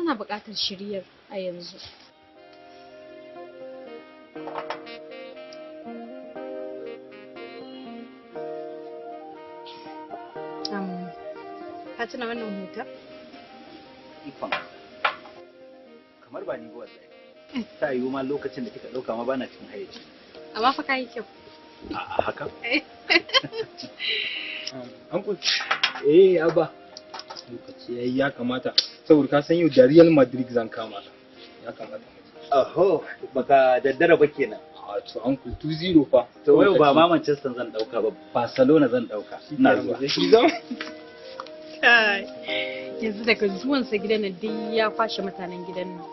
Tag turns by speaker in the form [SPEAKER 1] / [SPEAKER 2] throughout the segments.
[SPEAKER 1] Tana buƙatar shiryar a yanzu. Ka tuna wannan hoton?
[SPEAKER 2] Ikon kamar ba ni ba wallahi. Ta yiwu ma lokacin da kika ɗauka ma bana cikin hayyaci.
[SPEAKER 1] Amma fa kayi kyau.
[SPEAKER 2] A haka?
[SPEAKER 3] Uncle, eh Abba. Lokaci yayi ya kamata saboda ka san yau da Real Madrid zan kama ta. Ya kamata.
[SPEAKER 2] Oho, baka daddara ba kenan.
[SPEAKER 3] A to uncle 2-0 fa.
[SPEAKER 2] To yau ba ma Manchester zan ɗauka ba, Barcelona zan ɗauka. Ina zuwa.
[SPEAKER 1] Kai, yanzu daga zuwansa gidan nan duk ya kwashe mutanen gidan nan.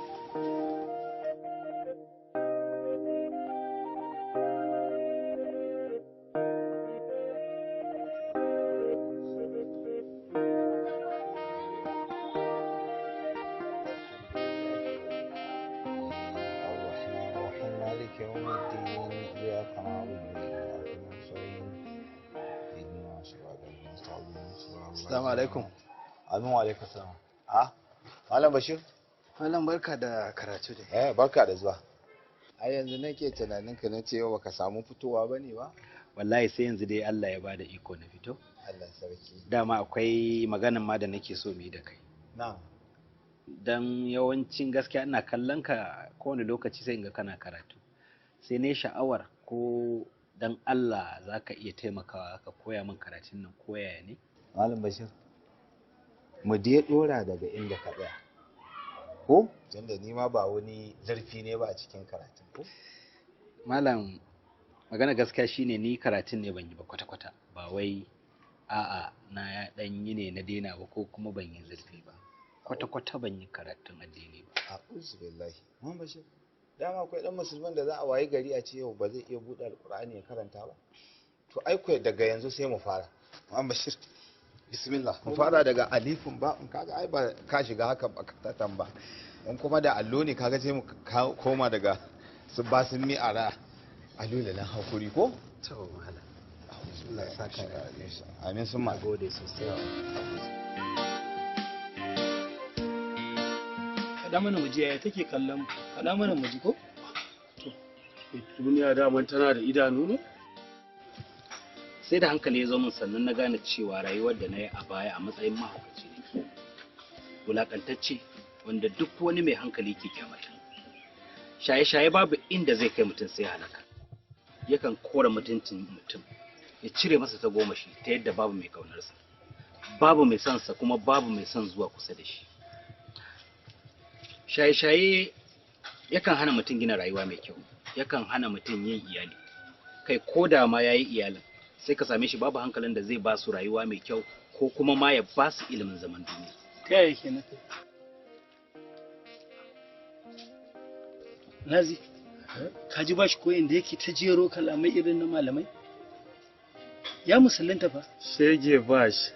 [SPEAKER 4] Assalamu alaikum. Amin wa alaikum salam. Ah, Malam Bashir?
[SPEAKER 5] Malam barka da karatu dai.
[SPEAKER 4] Eh, barka da zuwa. Ai yanzu nake tunanin ka nace yau baka samu fitowa bane ba?
[SPEAKER 2] Wallahi sai yanzu dai Allah ya bada iko na fito.
[SPEAKER 4] Allah sarki.
[SPEAKER 2] Dama akwai maganan ma da nake so mu yi da kai.
[SPEAKER 4] Na'am.
[SPEAKER 2] Dan yawancin gaskiya ina kallon ka kowane lokaci sai in ga kana karatu. Sai ne sha'awar ko dan Allah zaka iya taimakawa ka koya min karatun nan ko yaya ne?
[SPEAKER 4] Malam Bashir, mu dai dora daga inda ka tsaya. Ko? Tunda ni ma ba wani zurfi ne ba a cikin karatun ko?
[SPEAKER 2] Malam, magana gaskiya shine ni karatun ne ban yi ba kwata-kwata. Ba wai a'a na dan yi ne na daina ba ko kuma ban yi zurfi ba. Kwata-kwata ban yi karatun addini ba.
[SPEAKER 4] A'udhu billahi. Malam Bashir, dama akwai dan musulman da za a wayi gari a ce yau ba zai iya buɗe alƙur'ani ya karanta ba. To ai ko daga yanzu sai mu fara. Malam Bashir, bismillah mu fara daga alifin ba in kaga ai ba ka shiga haka ba ka tamba in kuma da allo ne kaga sai mu koma daga su ba sun mi ara allo da nan hakuri ko
[SPEAKER 2] to malam
[SPEAKER 4] Allah ya saka amin sun ma
[SPEAKER 2] gode sosai.
[SPEAKER 3] Faɗa mana mu ji yaya take kallon mu. Faɗa mana mu ji ko?
[SPEAKER 6] To duniya daman tana da idanu ne?
[SPEAKER 2] Sai da hankali ya zo min sannan na gane cewa rayuwar da na yi a baya a matsayin mahaukaci nake, wulaƙantacce wanda duk wani mai hankali ke kyamata. Shaye-shaye babu inda zai kai mutum sai halaka. Yakan kora mutuncin mutum, ya cire masa tagomashi ta yadda babu mai ƙaunarsa, babu mai son sa kuma babu mai son zuwa kusa da shi. Shaye-shaye yakan hana mutum gina rayuwa mai kyau, yakan hana mutum yin iyali. Kai ko da ma ya yi iyalin, sai ka same shi babu hankalin da zai ba su rayuwa mai kyau ko kuma ma ya ba su ilimin zaman duniya.
[SPEAKER 3] Ta yaya kenan? Nazi, ka ji ba shi koyin da yake ta jero kalamai irin na malamai? Ya musulunta fa.
[SPEAKER 6] Shege bash.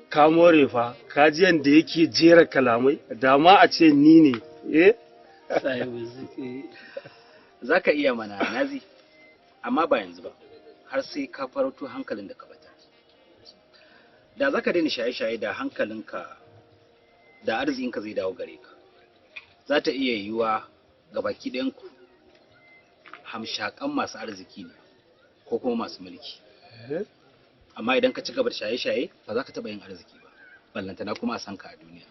[SPEAKER 6] Ka more fa, ka ji yanda yake jera kalamai, da ma a ce ni ne, eh?
[SPEAKER 2] Za ka iya mana Nazi, amma ba yanzu ba. Har sai ka farauto hankalin da ka bata. Da za ka daina shaye-shaye da hankalinka da arzikinka zai dawo gare ka. Za ta iya yiwuwa ga baki ɗayanku hamshakan masu arziki ne ko kuma masu mulki. Amma idan ka ci gaba da shaye-shaye ba za ka taɓa yin arziki ba, ballantana kuma a san ka a duniya.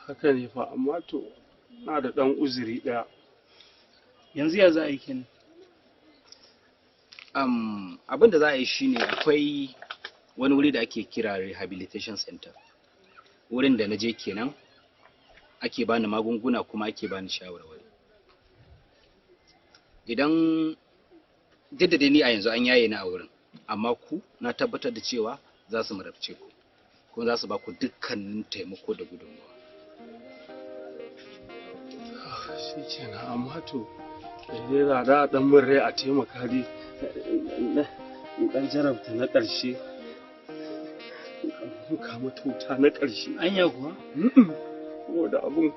[SPEAKER 6] Haka ne fa, amma to na da ɗan uzuri ɗaya.
[SPEAKER 3] Yanzu ya za a yi kenan?
[SPEAKER 2] Abin da za a yi shine akwai wani wuri da ake kira rehabilitation center. Wurin da na je kenan ake bani magunguna kuma ake bani shawarwari. Idan duk da dai ni a yanzu an yaye ni a wurin, amma ku na tabbatar da cewa za su marabce ku kuma za su ba ku dukkanin taimako da gudunmawa.
[SPEAKER 6] Shi kenan, amma to dai za a ɗan min rai a taimaka dai. Dan jarabta na ƙarshe, kama tuta na ƙarshe.
[SPEAKER 3] Anya kuwa?
[SPEAKER 6] Saboda abun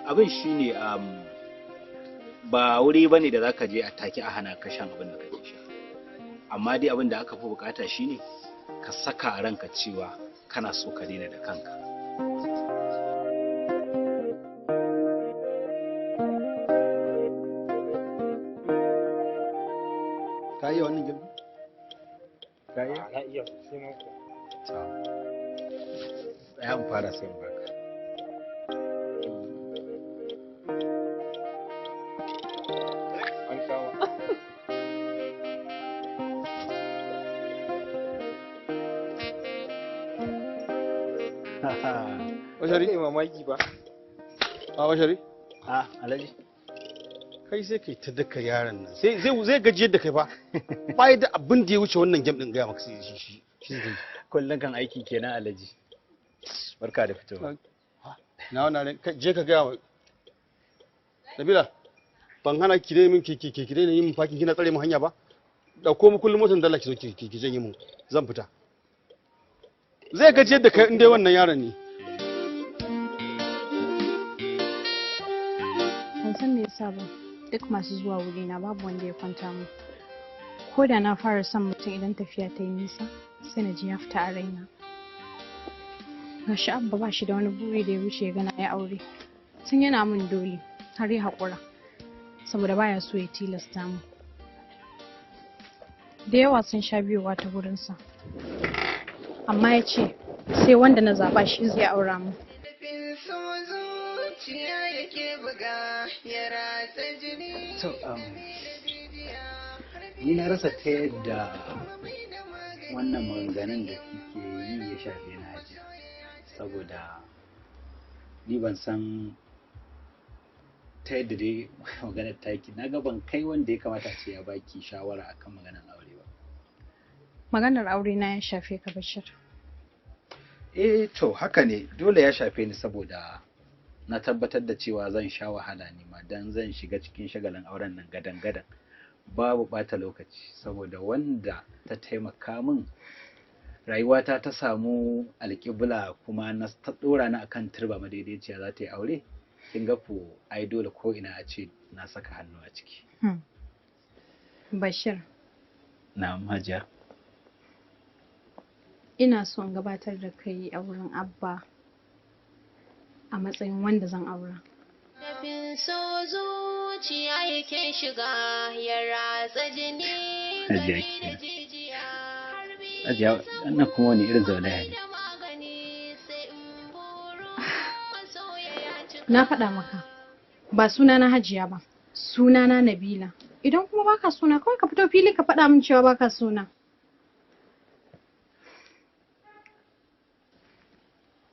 [SPEAKER 2] Abin shine ba wuri bane da zaka je a take a hana ka shan abin da kake sha. Amma dai abin da aka fi bukata shine Ka saka a ranka cewa kana so ka daina da kanka.
[SPEAKER 5] Ka iya wannan girki? Ka iya?
[SPEAKER 3] Na iya sosai ma kuwa.
[SPEAKER 5] Tsaya in fara sai in baka.
[SPEAKER 3] An kama.
[SPEAKER 7] Bashari?
[SPEAKER 3] Kai mamaki ba.
[SPEAKER 7] A Bashari?
[SPEAKER 2] A Alhaji.
[SPEAKER 7] Kai sai kai ta daka yaron nan. Sai zai zai gajiyar da kai fa. Bai da abin da ya wuce wannan game din gaya maka sai shi shi shi zai.
[SPEAKER 2] Kullum kan aiki kenan Alhaji. Barka da fitowa.
[SPEAKER 7] Na wannan je ka gaya wa Nabila, ban hana ki dai min ki ki ki daina yin fakin kina tsare mu hanya ba. Dauko mu kullum motar dalla ki zo ki ki janye mu. Zan fita. Zai gajiyar da kai in dai wannan yaron ne.
[SPEAKER 1] Ban san me yasa ba, duk masu zuwa wurina babu wanda ya kwanta mu. Ko da na fara son mutum idan tafiya ta yi nisa, sai na ji ya fita a raina. Gashi Abba ba shi da wani buri da ya wuce ya gana ya aure. Tun yana min dole har ya haƙura, saboda baya so ya tilasta mu. Da yawa sun sha biyowa ta wurinsa. Amma ya ce sai wanda na zaɓa shi zai aura mu.
[SPEAKER 2] To, ni na rasa ta yadda wannan maganganun da kike yi ya shafe ni Hajiya. Saboda ni ban san ta yadda dai maganar taki, na ga ban kai wanda ya kamata a ce ya baki shawara akan maganar aure ba.
[SPEAKER 1] Maganar aure na ya shafe ka, Bashir.
[SPEAKER 2] Eh to haka ne, dole ya shafe ni saboda na tabbatar da cewa zan sha wahala ne ma dan zan shiga cikin shagalin auren nan gadan-gadan. Babu ɓata lokaci saboda wanda ta taimaka min rayuwata ta samu alƙibla kuma na ta ɗora ni akan turba madaidaiciya za ta yi aure, kin ga ko ai dole ko ina a ce na saka hannu a ciki.
[SPEAKER 1] Bashir,
[SPEAKER 2] Na'am Hajiya.
[SPEAKER 1] ina so in gabatar da kai a wurin Abba a matsayin wanda zan aura.
[SPEAKER 8] Dafin so zuciya yake shiga ya ratsa jini
[SPEAKER 2] Hajiya
[SPEAKER 8] gami da
[SPEAKER 2] kenan.
[SPEAKER 8] jijiya.
[SPEAKER 2] Hajiya, wannan kuma wani irin zaulaya ne?
[SPEAKER 8] Magani sai in buru masoya ya cika.
[SPEAKER 1] Na faɗa maka, ba sunana Hajiya ba, sunana Nabila. Idan kuma baka suna, kawai ka fito fili ka faɗa min cewa baka suna.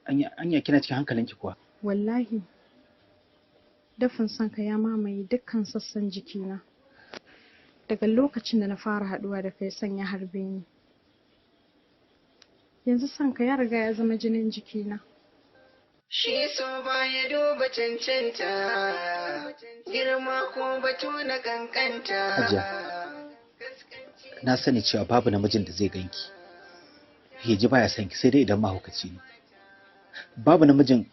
[SPEAKER 2] Anya anya kina cikin hankalinki kuwa?
[SPEAKER 1] Wallahi, dafin sanka ya mamaye dukkan sassan jikina. Daga lokacin da na fara haɗuwa da kai son ya harbe ni. Yanzu sanka ya riga ya zama jinin jikina.
[SPEAKER 9] Shi so baya duba cancanta, girma ko batu na kankanta.
[SPEAKER 2] Hajiya, na sani cewa babu namijin da zai ganki ya ji baya son ki sai dai idan mahaukaci ne. Babu namijin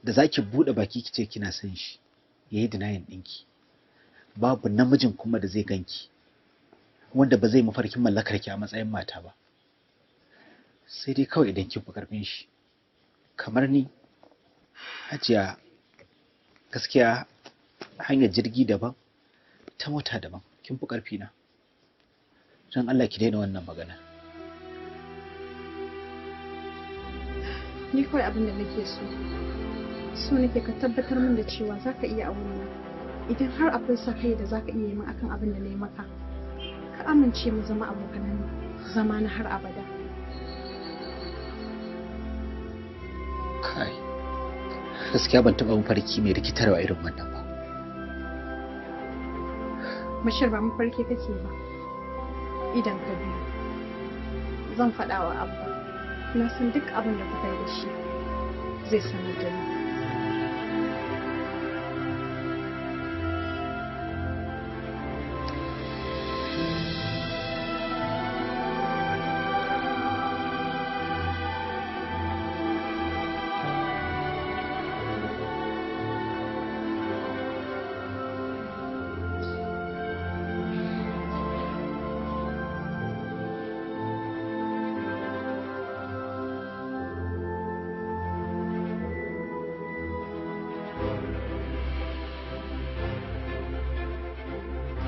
[SPEAKER 2] da zaki buɗe baki kice kina son shi yayi denying ɗinki. Babu namijin kuma da zai ganki wanda ba zai mafarkin mallakar ki a matsayin mata ba. Sai dai kawai idan kin fi karfin shi. Kamar ni, Hajiya, gaskiya hanyar jirgi daban, ta mota daban, kin fi karfi na. Don Allah ki daina wannan magana.
[SPEAKER 1] Ni kawai abin da nake so, so nake ka tabbatar min da cewa za ka iya aure na. Idan har akwai sa kai da za ka iya yi min akan abin da na yi maka, ka amince mu zama abokanan zama na har abada.
[SPEAKER 2] Kai, gaskiya ban taɓa mafarki mai rikitarwa irin wannan ba.
[SPEAKER 1] Bashir, ba mafarki kake ba. Idan ka biyu, zan faɗa wa Abba. Na san duk abin da kuka yi da shi zai sanar da ni.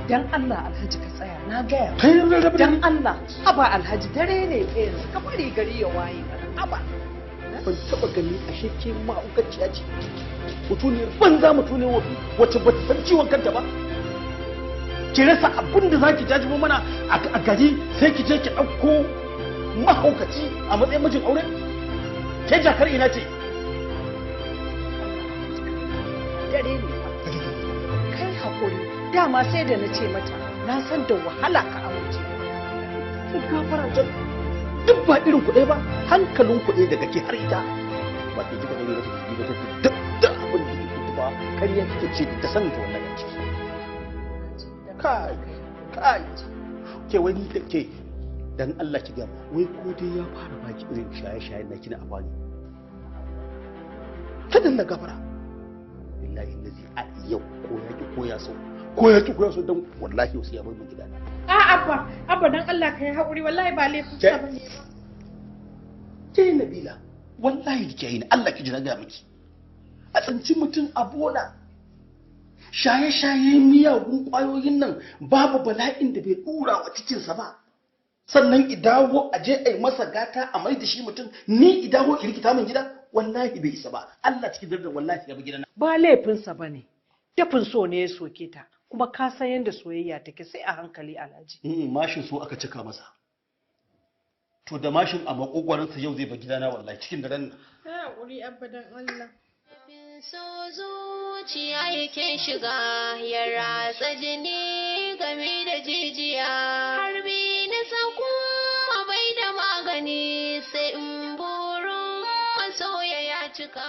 [SPEAKER 10] Dan Allah Alhaji ka tsaya, na gaya. Dan Allah, haba Alhaji, dare ne fa yanzu, ka bari gari ya waye mana. Haba.
[SPEAKER 7] Ban taba gani ashe ke mahaukaciya ce. Mutuniyar banza, mutuniyar wofi, wacce ba ta san ciwon kanta ba. Ki rasa abin da za ki jajibo mana a gari sai ki je ki ɗauko mahaukaci a matsayin mijin aure? Ke jakar ina ce?
[SPEAKER 10] Dare ne fa. Kai haƙuri, dama sai da na ce mata na san da wahala ka amince.
[SPEAKER 7] Gafara can duk ba irin kuɗai ba, hankalin kuɗai daga ke har ita. Ba ke kika gani ba ta ba ta duk duk abin da kike ba ƙarya kike ce da sanin ta wannan a ciki. Kai kai ke wani da ke dan Allah ki ga wai ko dai ya fara baki irin shaye-shayen na kina a bani. Kada na gafara. Billahi lazi a yau ko ya ki ko ya so ko ya ki ko ya so dan wallahi wasu ya bar min gidana.
[SPEAKER 1] A abba, abba dan Allah ka yi haƙuri, wallahi ba laifin sa bane ba.
[SPEAKER 7] Ke Nabila, wallahi kike yi Allah ki jira ga miki. A tsinci mutum a bola. Shaye-shaye miyagun ƙwayoyin nan babu bala'in da bai dura wa cikinsa ba. Sannan idawo a je a yi masa gata a mai da shi mutum, ni idawo ki rikita min gida, wallahi bai isa ba. Allah cikin darajar wallahi ya bi gidana.
[SPEAKER 10] Ba laifinsa ba ne, dafin so ne ya soke ta, kuma ka san yadda soyayya take sai a hankali Alhaji.
[SPEAKER 7] Mashin so aka cika masa. To da mashin a makogwaransa yau zai bar gidana wallahi cikin daren nan.
[SPEAKER 1] Kai haƙuri abba dan Allah.
[SPEAKER 8] So zuciya yake shiga ya ratsa jini game da jijiya, harbi na kuma bai da magani sai in burin masoya ya cika.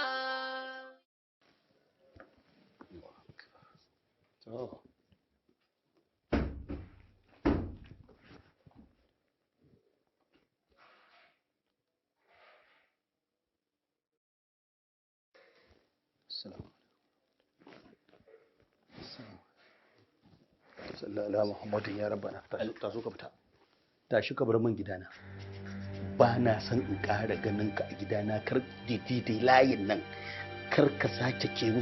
[SPEAKER 7] Sallallahu ala Muhammadin ya rabbana. Taso ka fita. Tashi ka bar min gidana. Ba na son in ƙara ganin ka a gidana, kar daidai layin nan. Kar ka sake ke min.